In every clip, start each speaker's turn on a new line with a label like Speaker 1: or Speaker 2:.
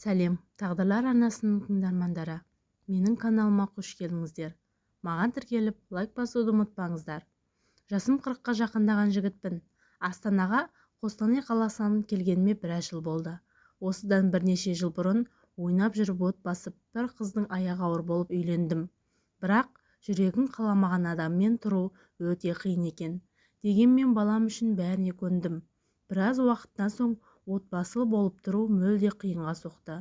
Speaker 1: Сәлем, Тағдырлар арнасының тыңдармандары! Менің каналыма қош келдіңіздер! Маған тіркеліп, лайк басуды ұмытпаңыздар. Жасым 40-қа жақындаған жігітпін. Астанаға Қостанай қаласынан келгеніме біраз жыл болды. Осыдан бірнеше жыл бұрын ойнап жүріп от басып, бір қыздың аяғы ауыр болып үйлендім. Бірақ жүрегің қаламаған адаммен тұру өте қиын екен. Дегенмен балам үшін бәріне көндім. Біраз уақыттан соң отбасылы болып тұру мүлде қиынға соқты.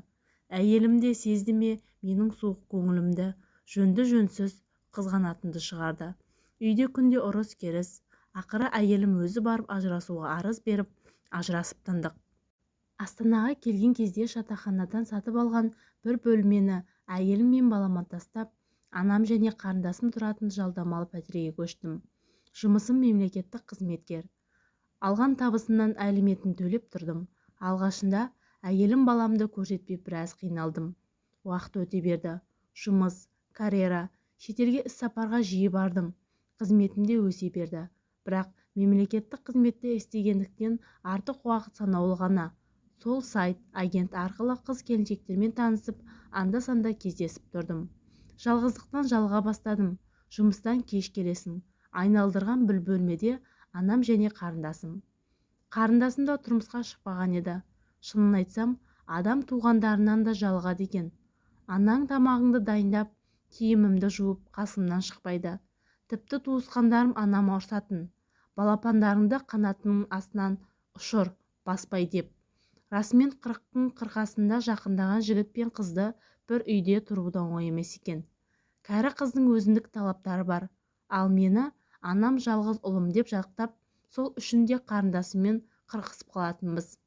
Speaker 1: Әйелім де сезді ме менің суық көңілімді, жөнді-жөнсіз қызғанатынды шығарды. Үйде күнде ұрыс-керіс. Ақыры әйелім өзі барып ажырасуға арыз беріп, ажырасып тындық. Астанаға келген кезде жатақханадан сатып алған бір бөлмені әйелім мен балама тастап, анам және қарындасым тұратын жалдамалы пәтерге көштім. Жұмысым мемлекеттік қызметкер. Алған табысымнан алиментін төлеп тұрдым. Алғашында әйелім баламды көрсетпей біраз қиналдым. Уақыт өте берді. Жұмыс, карьера, шетелге іссапарға жиі бардым. Қызметім де өсе берді. Бірақ мемлекеттік қызметте істегендіктен артық уақыт санаулы ғана. Сол сайт, агент арқылы қыз-келіншектермен танысып, анда-санда кездесіп тұрдым. Жалғыздықтан жалыға бастадым. Жұмыстан кеш келесің. Айналдырған бір бөлмеде анам және қарындасым. Қарындасым да тұрмысқа шықпаған еді. Шынын айтсам, адам туғандарынан да жалығады екен. Анаң тамағыңды дайындап, киімімді жуып, қасымнан шықпайды. Тіпті туысқандарым анама ұрсатын. Балапандарыңды қанатының астынан ұшыр, баспай деп. Расымен 40-тың қырқасында жақындаған жігіт пен қызды бір үйде тұру да оңай емес екен. Кәрі қыздың өзіндік талаптары бар. Ал мені анам жалғыз ұлым деп жақтап, сол үшін де қарындасыммен қырқысып қалатынбыз.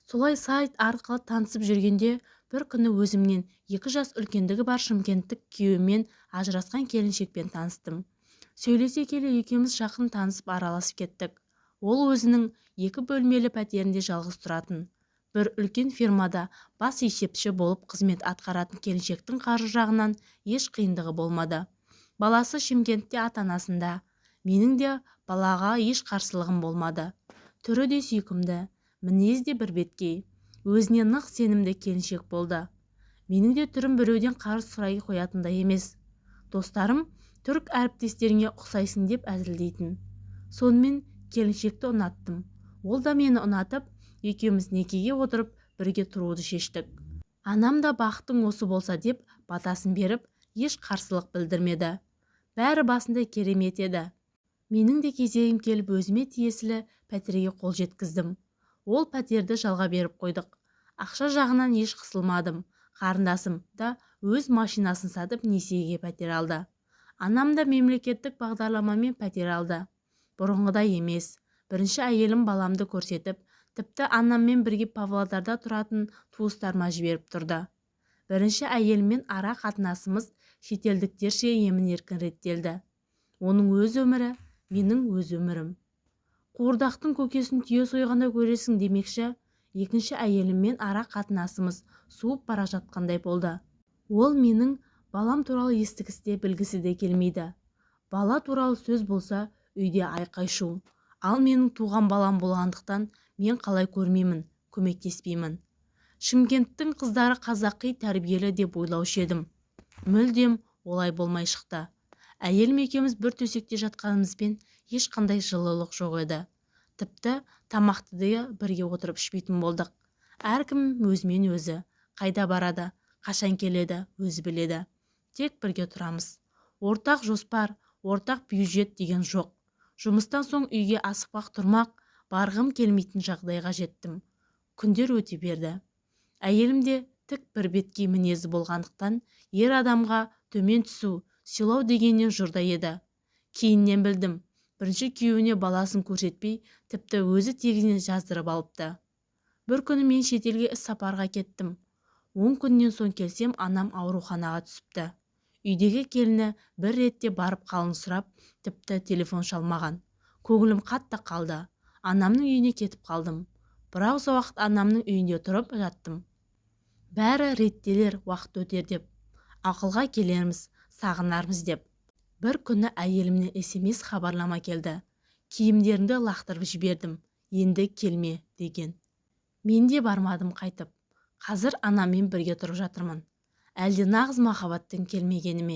Speaker 1: Солай сайт арқылы танысып жүргенде бір күні өзімнен 2 жас үлкендігі бар шымкенттік күйеуімен ажырасқан келіншекпен таныстым. Сөйлесе келе екеуміз жақын танысып араласып кеттік. Ол өзінің 2 бөлмелі пәтерінде жалғыз тұратын. Бір үлкен фирмада бас есепші болып қызмет атқаратын келіншектің қаржы жағынан еш қиындығы болмады. Баласы Шымкентте ата-анасында. Менің де балаға еш қарсылығым болмады. Түрі де сүйкімді, мінез де бірбеткей. Өзіне нық сенімді келіншек болды. Менің де түрім біреуден қарыз сұрай қоятындай емес. Достарым түрік әріптестеріңе ұқсайсың деп әзілдейтін. Сонымен келіншекті ұнаттым. Ол да мені ұнатып, екеуміз некеге отырып бірге тұруды шештік. Анам да бақытың осы болса деп батасын беріп, еш қарсылық білдірмеді. Бәрі басында керемет еді. Менің де кезегім келіп өзіме тиесілі пәтерге қол жеткіздім. Ол пәтерді жалға беріп қойдық. Ақша жағынан еш қысылмадым. Қарындасым да өз машинасын сатып несиеге пәтер алды. Анам да мемлекеттік бағдарламамен пәтер алды. Бұрынғыдай емес. Бірінші әйелім баламды көрсетіп, тіпті анаммен бірге Павлодарда тұратын туыстарыма жіберіп тұрды. Бірінші әйеліммен ара қатынасымыз шетелдіктерше емін-еркін реттелді. Оның өз өмірі, менің өз өмірім. Қуырдақтың көкесін түйе сойғанда көресің демекші, екінші әйеліммен ара қатынасымыз суып бара жатқандай болды. Ол менің балам туралы естігісі де білгісі де келмейді. Бала туралы сөз болса, үйде айқай-шу. Ал менің туған балам болғандықтан мен қалай көрмеймін, көмектеспеймін. Шымкенттің қыздары қазақи тәрбиелі деп ойлаушы едім. Мүлдем олай болмай шықты. Әйелім екеуміз бір төсекте жатқанымызбен ешқандай жылылық жоқ еді. Тіпті тамақты да бірге отырып ішпейтін болдық. Әркім өзімен өзі, қайда барады, қашан келеді, өзі біледі. Тек бірге тұрамыз. Ортақ жоспар, ортақ бюджет деген жоқ. Жұмыстан соң үйге асықпақ тұрмақ, барғым келмейтін жағдайға жеттім. Күндер өте берді. Әйелім де тік бірбеткей мінезі болғандықтан ер адамға төмен түсу, сыйлау дегеннен жұрдай еді. Кейіннен білдім, бірінші күйеуіне баласын көрсетпей, тіпті өзі тегінен жаздырып алыпты. Бір күні мен шетелге іссапарға кеттім. 10 күннен соң келсем, анам ауруханаға түсіпті. Үйдегі келіні бір ретте барып қалын сұрап, тіпті телефон шалмаған. Көңілім қатты қалды. Анамның үйіне кетіп қалдым. Біраз уақыт анамның үйінде тұрып жаттым. Бәрі реттелер, уақыт өтер деп. Ақылға келерміз, сағынармыз деп. Бір күні әйелімнен СМС хабарлама келді. Киімдеріңді лақтырып жібердім, енді келме деген. Мен де бармадым қайтып. Қазір анаммен бірге тұрып жатырмын. Әлде нағыз махаббаттың келмегені ме?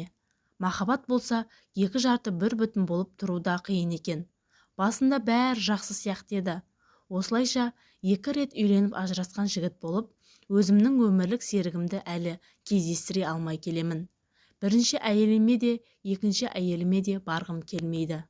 Speaker 1: Махаббат болса, екі жарты бір бүтін болып тұру да қиын екен. Басында бәрі жақсы сияқты еді. Осылайша екі рет үйленіп ажырасқан жігіт болып, өзімнің өмірлік серігімді әлі кездестіре алмай келемін. Бірінші әйеліме де, екінші әйеліме де барғым келмейді.